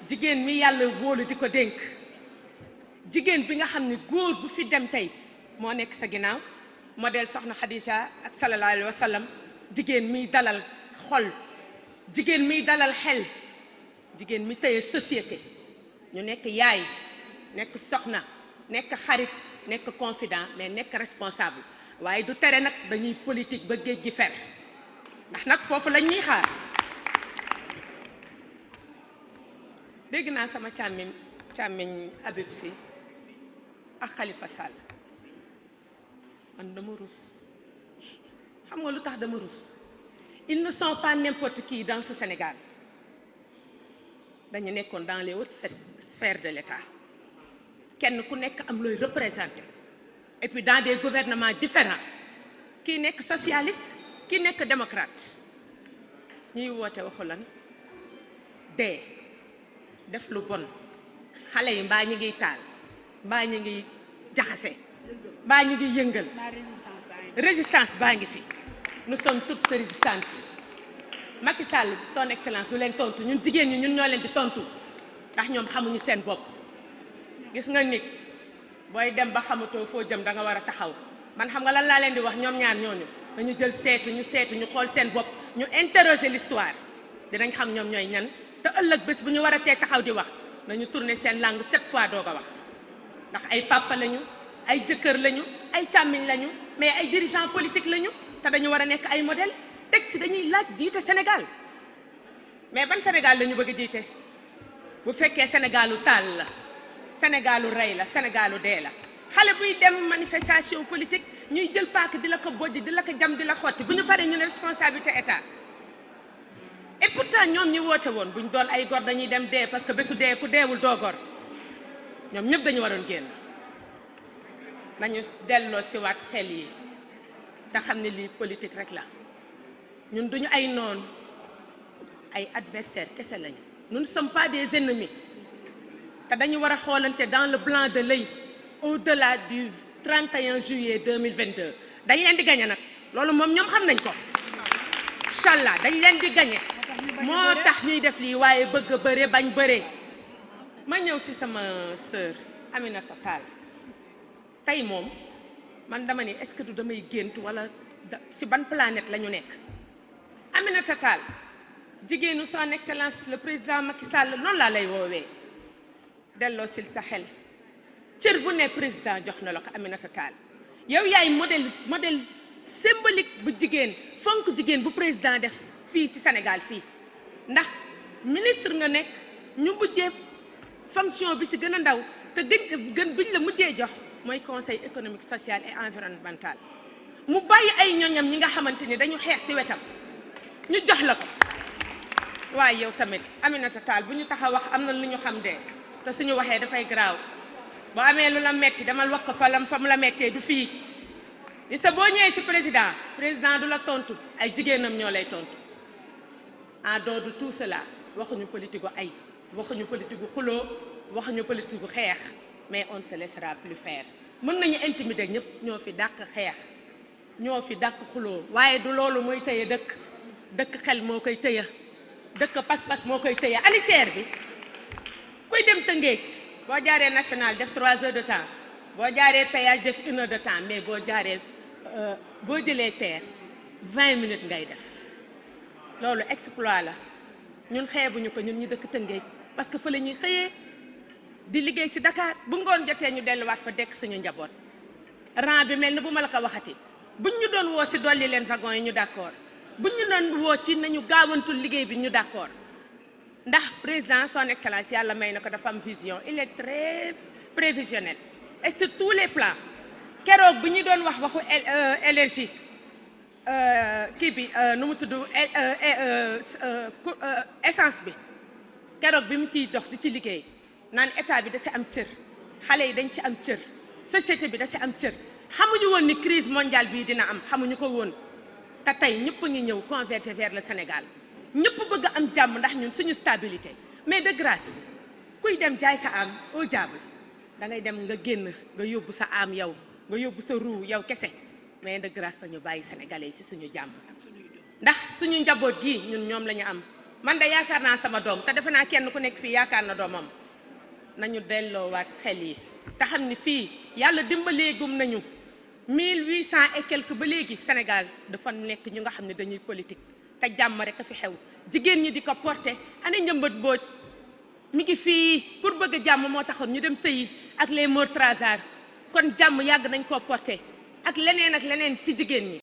jigéen mi yàlla wóolu di ko dénk jigéen bi nga xam ne góor bu fi dem tey moo nekk sa ginnaaw modèle soxna Khadija ak sallallahu alayhi wa sallam jigéen miy dalal xol jigéen miy dalal xel jigéen mi tëye société ñu nekk yaay nekk soxna nekk xarit nekk confident mais nekk responsable waaye du tere nag dañuy politique ba géej gi fer ndax nag foofu lañ ñuy xaar dégg naa sama càmmiñ Habib Sy ak Khalifa Sall man dama rus xam nga lu tax dama rus ils ne sont pas n'importe qui dans ce Sénégal dañu nekkoon dans les hautes sphères de l'État kenn ku nekk am looy représenté et puis dans des gouvernements différents kii nekk socialiste kii nekk démocrate ñuy woote waxu lan dee def lu bon xale yi mbaa ñi ngiy taal mbaa ñi ngi jaxase mbaa ñi ngi yëngal résistance baa ngi fi nous sommes toutes résistantes Macky Sall son excellence du leen tontu ñun jigéen ñi ñun ñoo leen di tontu ndax ñoom xamuñu seen bopp gis nga nit booy dem ba xamatoo foo jëm da nga war a taxaw man xam nga lan laa leen di wax ñoom ñaar ñooñu dañu jël seetu ñu xool seen bopp ñu interroger l'histoire dinañ xam ñoom ñooy ñan te ëllëg bés bu ñu war a tee taxaw di wax nañu tourner seen langue 7 fois doog a wax ndax ay papa lañu ay jëkkër lañu ay càmmiñ lañu mais ay dirigeants politiques lañu te dañu war a nekk ay modèle teg si dañuy laaj jiite Sénégal mais ban Sénégal la ñu bëgg a jiite bu fekkee Sénégalu taal la Sénégalu rey la Sénégalu dee la xale buy dem manifestation politique ñuy jël paak di la ko bojj di la ko jam di la xotti bu ñu paree ñu ne responsabilité état et pourtant ñoom ñi woote woon buñ doon ay gor dañuy dem dee parce que bésu dee ku deewul doo gor ñoom ñëpp dañu waroon génn nañu delloo si waat xel yi te xam ne lii politique rek la ñun duñu ay noon ay adversaires kese lañu nous ne sommes pas des ennemis te dañu war a xoolante dans le blanc de l'œil au-delà du 31 juillet 2022 dañ leen di gagné nag loolu moom ñoom xam nañ ko incha allah dañ leen di gagné moo tax ñuy def lii waaye bëgg a bëre bañ bëre ma ñëw si sama sœur Aminata Tall tey moom man dama ni est-ce que du damay gént wala ci ban planète la ñu nekk Aminata Tall jigéenu son excellence le président Macky Sall noonu laa lay woowee delloo sil sa xel cër bu ne président jox na la ko Aminata Tall yow yaay modèle symbolique bu jigéen fonk jigéen bu président def fii ci Sénégal fii ndax ministre nga nekk ñu mujjee fonction bi ci gën a ndaw te gën biñ la mujjee jox mooy conseil économique social et environnemental mu bàyyi ay ñoñam ñi nga xamante ni dañu xeex ci wetam ñu jox la ko waaye yow tamit Aminata Tall bu ñu tax a wax am na lu ñu xam de te suñu waxee dafay garaaw boo amee lu la metti demal wax ko fa mu la mettee du fii li sa boo ñëwee ci président du la tontu ay jigéenam ñoo lay tontu en dehors de tout cela waxuñu politique gu ay waxuñu politique gu xuloo waxuñu politique gu xeex mais on ne se laissera plus faire mën nañu intimider ñëpp ñoo fi dàq xeex ñoo fi dàq xuloo waaye du loolu mooy tëye dëkk xel moo koy tëye dëkk pas-pas moo koy tëye alitaire bi kuy dem Tëngéej boo jaaree national def 3 heures de temps boo jaaree péage def 1 heure de temps mais boo jëlee terre 20 minutes ngay def loolu exploit la ñun xeebuñu ko ñun ñu dëkk Tëngéej parce que fa la ñuy xëyee di liggéey ci Dakar bu ngoon jotee ñu delluwaat fa dekk suñu njaboot rang bi mel ni bu ma la ko waxati buñ ñu doon woo ci dolli leen wagon yi ñu d'accord buñ ñu doon woo ci nañu gaawantul liggéey bi ñu d'accord ndax président son excellence yàlla may na ko dafa am vision il est très prévisionnel et sur tous les plans keroog bi ñu doon wax waxu énergie kii bi nu mu tudd essence bi keroog bi mu ciy dox di ci liggéey naan état bi da ci am cër xale yi dañ ci am cër société bi da ci am cër xamuñu woon ni crise mondiale bii dina am xamuñu ko woon te tey ñëpp a ngi ñëw converger vers le Sénégal ñëpp bëgg a am jàmm ndax ñun suñu stabilité mais de grâce kuy dem jaay sa am au diable da ngay dem nga génn nga yóbbu sa am yow nga yóbbu sa ruu yow kese mais de grâce dañu bàyyi sénégalais yi ci suñu jàmm ndax suñu njaboot gi ñun ñoom la ñu am man de yaakaar naa sama doom te defe naa kenn ku nekk fii yaakaar na doomam nañu delloowaat xel yi te xam ni fii yàlla dimbaleegum nañu 1800 et quelque ba léegi Sénégal dafa nekk ñu nga xam ne dañuy politique te jàmm rek a fi xew jigéen ñi di ko porté ana njëmbat mbooj mi ngi fii pour bëgg jàmm moo taxoon ñu dem sëyi ak les meurtres hasards kon jàmm yàgg nañ koo porté ak leneen ci jigéen ñi